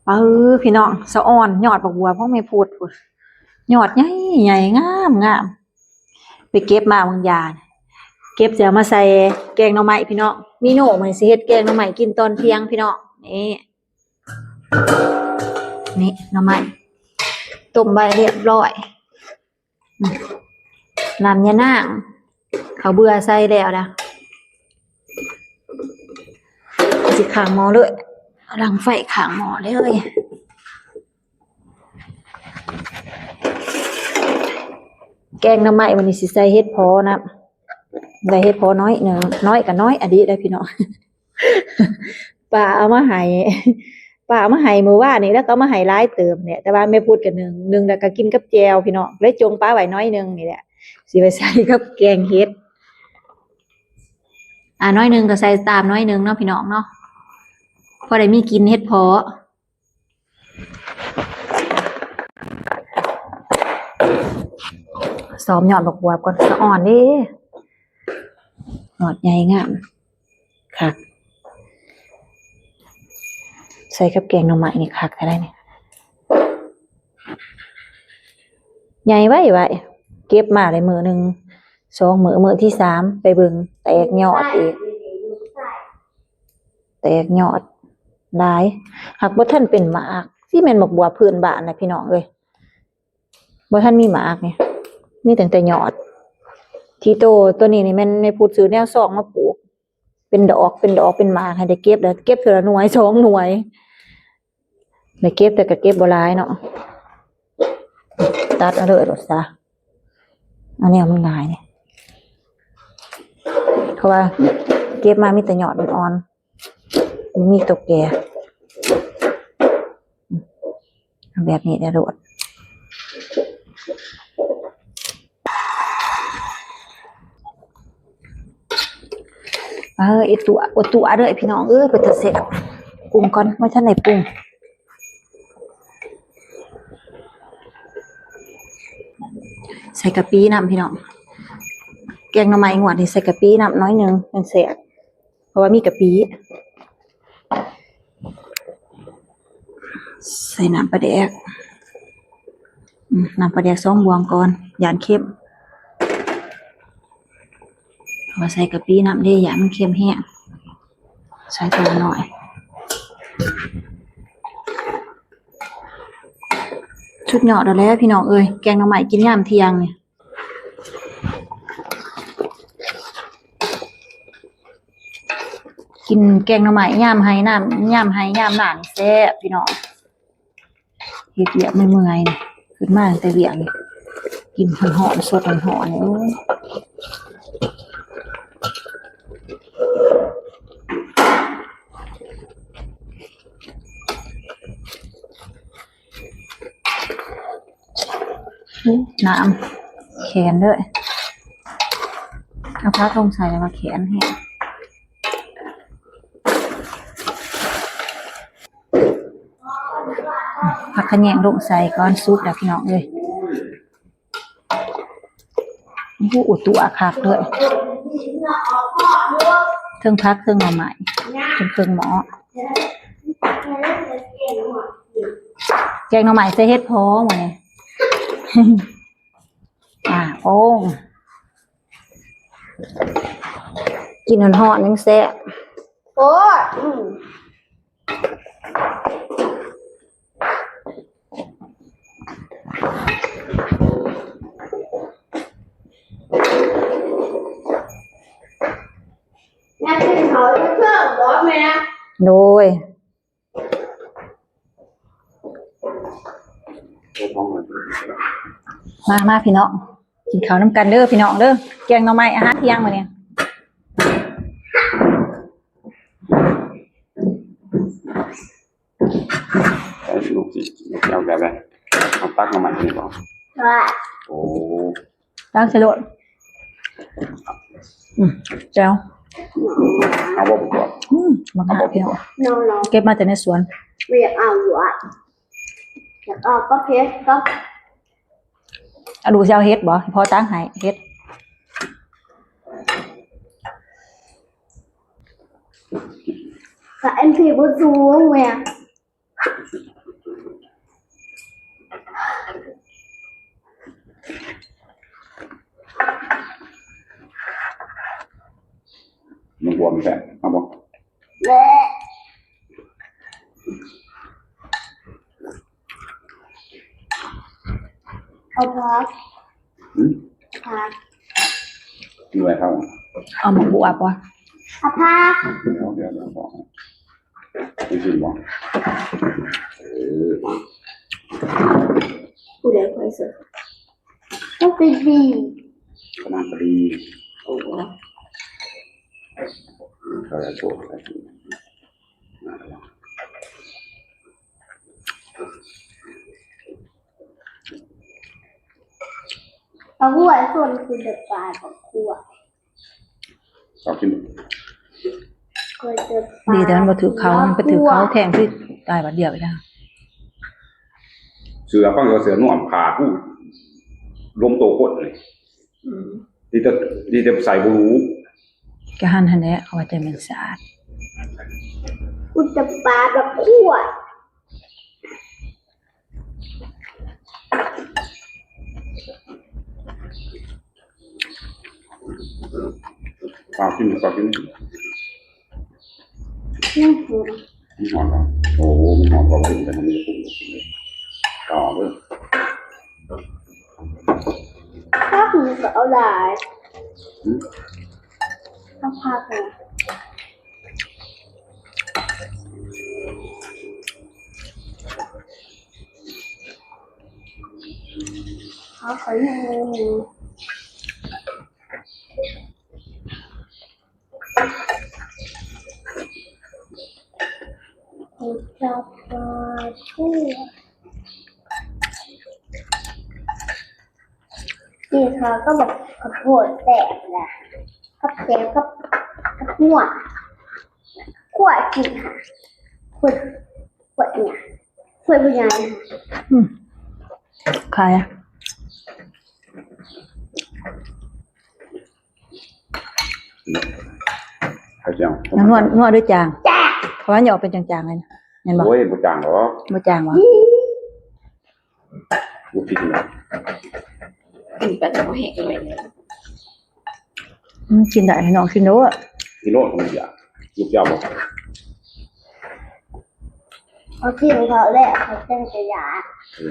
ເອີ ພີ່ນ້ອງ ສະອອນ ຍອດບັກບວບຂອງແມ່ພຸດພຸ້ນ ຍອດໃຫຍ່ໆ ງາມໆ ໄປເກັບມາບາງຢ່າງ ເກັບຊິເອົາມາໃສ່ແກງໜໍ່ໄມ້ພີ່ນ້ອງ. ເມນູມື້ນີ້ຊິເຮັດແກງໜໍ່ໄມ້ກິນຕອນທ່ຽງພີ່ນ້ອງ. ນີ້ ນີ້ໜໍ່ໄມ້ ຕົ້ມໄວ້ຮຽບຮ້ອຍ. ອືມ ນ້ຳຍານາງ ເຂົ້າເບື່ອໃສ່ແລ້ວນະ ຊິຂ້າງໝໍ້ເລີຍ ດັງໄຟຂ້າງໝໍ້ເລີຍ. ແກງໜໍ່ໄມ້ມື້ນີ້ຊິໃສ່ເຫັດເຜາະນຳ ໄດ້ເຫັດເຜາະໜ້ອຍໜຶ່ງ ໜ້ອຍກໍໜ້ອຍອີ່ຫຼີເດ້ພີ່ນ້ອງ. ປ້າເອົາມາໃຫ້ ປ້າເອົາມາໃຫ້ມື້ວານນີ້ ແລ້ວກໍເອົາມາໃຫ້ຫຼາຍເຕີບແຫຼະ ແຕ່ວ່າແມ່ພຸດກໍໜຶ້ງ ໜຶ້ງແລ້ວກໍກິນກັບແຈ່ວພີ່ນ້ອງ ເລີຍຈົ່ງປະໄວ້ໜ້ອຍໜຶ່ງນີ້ແຫຼະ ຊິໄປໃສ່ກັບແກງເຫັດ. ອ່າ ໜ້ອຍໜຶ່ງກໍໃສ່ຕາມໜ້ອຍໜຶ່ງເນາະພີ່ນ້ອງເນາະ ພໍໄດ້ມີກິນເຫັດເຜາະ. ຊ້ອມຍອດບັກບວບກ່ອນ ສະອອນເດ້ ຍອດໃຫຍ່ງາມຄັກ ໃສ່ກັບແກງໜໍ່ໄມ້ນີ້ຄັກແທ້ໃດ໋ນີ້ ໃຫຍ່ໄວໆ ເກັບມາໄດ້ມື້ໜຶ່ງສອງມື້ ມື້ທີສາມໄປເບິ່ງແຕກຍອດອີກ. ແຕກຍອດຫຼາຍ ຫາກບໍ່ທັນເປັນໝາກ ຊິແມ່ນໝາກບວບພື້ນບ້ານນະພີ່ນ້ອງເອີຍ ບໍ່ທັນມີໝາກນີ້ ມີຕັ້ງແຕ່ຍອດ. ທີ່ໂຕ ໂຕນີ້ນີ້ແມ່ນແມ່ພຸດຊື້ແນວຊອກມາປູກ ເປັນດອກ ເປັນດອກ ເປັນໝາກ ໃຫ້ໄດ້ເກັບ ແລ້ວເກັບເທື່ອລະໜ່ວຍສອງໜ່ວຍ. ໄດ້ເກັບ ແຕ່ກໍເກັບບໍ່ຫຼາຍເນາະ ຕັດເອົາເລີຍໂລດຊະ ອັນນີ້ມັນຫຼາຍນີ້ ເພາະວ່າເກັບມາມີແຕ່ຍອດອ່ອນໆ ບໍ່ມີໂຕແກ່ ເອົາແບບນີ້ໄດ້ໂລດ. ເອີ ອີຕົວ ໂອຕົວເດີພີ່ນ້ອງເອີຍ ເປັນຕາແຊບ. ປຸງກ່ອນ ບໍ່ທັນໄດ້ປຸງ. ໃສ່ກະປິນຳພີ່ນ້ອງ ແກງໜໍ່ໄມ້ງວດນີ້ໃສ່ກະປິນຳໜ້ອຍໜຶ່ງ ມັນແຊບ ເພາະວ່າມີກະປິ. ໃສ່ນ້ຳປາແດກ ອືມ ນ້ຳປາແດກສອງບ່ວງກ່ອນ ຢ້ານເຄັມ ເພາະວ່າໃສ່ກະປິນຳເດ້ ຢ້ານມັນເຄັມແຮງ ໃສ່ຕົວໜ້ອຍ. ສຸດຍອດແລ້ວແຫຼະພີ່ນ້ອງເອີຍ ແກງໜໍ່ໄມ້ກິນຍາມທ່ຽງນີ້. ກິນແກງໜໍ່ໄມ້ຍາມໄຮ່ນາ ຍາມໄຮ່ຍາມນານີ້ແຊບພີ່ນ້ອງ ເຮັດວຽກເມື່ອຍໆ ຂຶ້ນມາຕັ້ງແຕ່ວຽກນີ້ ກິນຮ້ອນໆ ສົດຮ້ອນໆ ນີ້ ໂອ້ຍ. ນ້ຳແຂງເດີ ເອົາຜັກລົງໃສ່ແລ້ວວ່າແຂງແຮງ ຜັກຂະແຍງລົງໃສ່ກ່ອນ ສຸກແລ້ວພີ່ນ້ອງເອີຍ. ໂອ້ໂຫ ຕົວະຄັກເລີຍ ເທິງຜັກເທິງໜໍ່ໄມ້ ເທິງເຄິ່ງໝໍ້ ແກງໜໍ່ໄມ້ໃສ່ເຫັດເຜາະມື້ນີ້ ອ່າ ໂອ້ ກິນຮ້ອນໆ ຍັງແຊບ ໂອ້ຍ ອືມ. ໂດຍ ມາ ມາພີ່ນ້ອງ ກິນເຂົ້ານຳກັນເດີພີ່ນ້ອງເດີ ແກງໜໍ່ໄມ້ອາຫານທ່ຽງມື້ນີ້. ເອົາລູກຊິ ລູກຊິເອົາແບບໃດ? ເອົາຕັກໜໍ່ໄມ້ນີ້ບໍ່? ໂອ້ ຕັກໃສ່ໂລດ ອືມ ແຈ່ວ ເອົາບໍ່? ອືມ ບັກຫາກພີ່ນ້ອງ ເກັບມາແຕ່ໃນສວນ ບໍ່ຢາກເອົາຢູ່ອະ ຢາກເອົາປາເຜັດກັບ ອາ ລູກຊິເອົາເຫັດບໍ່? ພໍ່ຕັກໃຫ້ເຫັດ ກະເອັມພີບໍ່ສູງແມ່. ເອົາຜັກ ຫືມ? ຜັກ ກິນໄວ້ເຂົາ ເອົາໝາກບວບບໍ່? ເອົາຜັກ ດຽວ ດຽວ ດຽວ ໄປຊິມບໍ່? ເອີ ຜູ້ໃດໄປເສີ? ກໍໄປດີ ຄະນະກໍດີ ໂອ້ ເຂົາໄດ້ໂຊກໄດ້ ເອົາຫົວຊົນຄືເດປາກັບຂົວ ຊອບກິນ ກໍເດີປາ ດີແຕ່ມັນບໍ່ຖືກເຂົາ ມັນໄປຖືກເຂົາແທງຄືຕາຍບາດດຽວອີກນະ ເສືອຟັງກໍເສືອນວມຂາຜູ້ລົມໂຕຄົນນີ້ ອືມ ດີແຕ່ ດີແຕ່ໃສ່ບໍ່ຮູ້ ກະຫັ້ນຫັ້ນແຫຼະ ເຂົາວ່າແຕ່ແມ່ນສາດ ອຸດຕະປາບັກຂວດ ປາກິນ ປາກິນ ຍັງຫອມ ມັນຫອມເນາະ ໂອ້ໂຫ ມັນຫອມ ເອົາໄວ້ ມັນຈະປຸງ ເອົາເດີ ຜັກນີ້ກໍເອົາຫຼາຍ ຫືມ? ເອົາຜັກນີ້ ເອົາໄປນີ້ ກິນເຂົ້າກັບບັກ ກັບໂພດແຊບນະ ກັບແຈ່ວ ກັບ ກັບຫົວ ຂົ້ວກິນຫາ ຂົວ ຂົວຫຍັງ ຂົວບໍ່ໃຫຍ່ຫາ ອືມ ຂາຍ ເອົາຈັ່ງ ນວດ ນວດດ້ວຍຈາງ ເພາະວ່າຫຍໍ້ເປັນຈາງໆ ເລີຍນະ ແມ່ນບໍ່? ໂອ້ຍ ບໍ່ຈາງດອກ ບໍ່ຈາງຫວາ? ບໍ່ຜິດນະ ກິນໄປແລ້ວບໍ່ແຮງເລີຍ ອືມ ກິນໄດ້ ໃຫ້ນ້ອງກິນໂລດ ກິນໂລດ ບໍ່ຢາກ ລູກເຈົ້າບໍ່? ເຂົາກິນເຂົ້າແລ້ວ ເຂົາຈັ່ງຈະຢາກ ເອີ.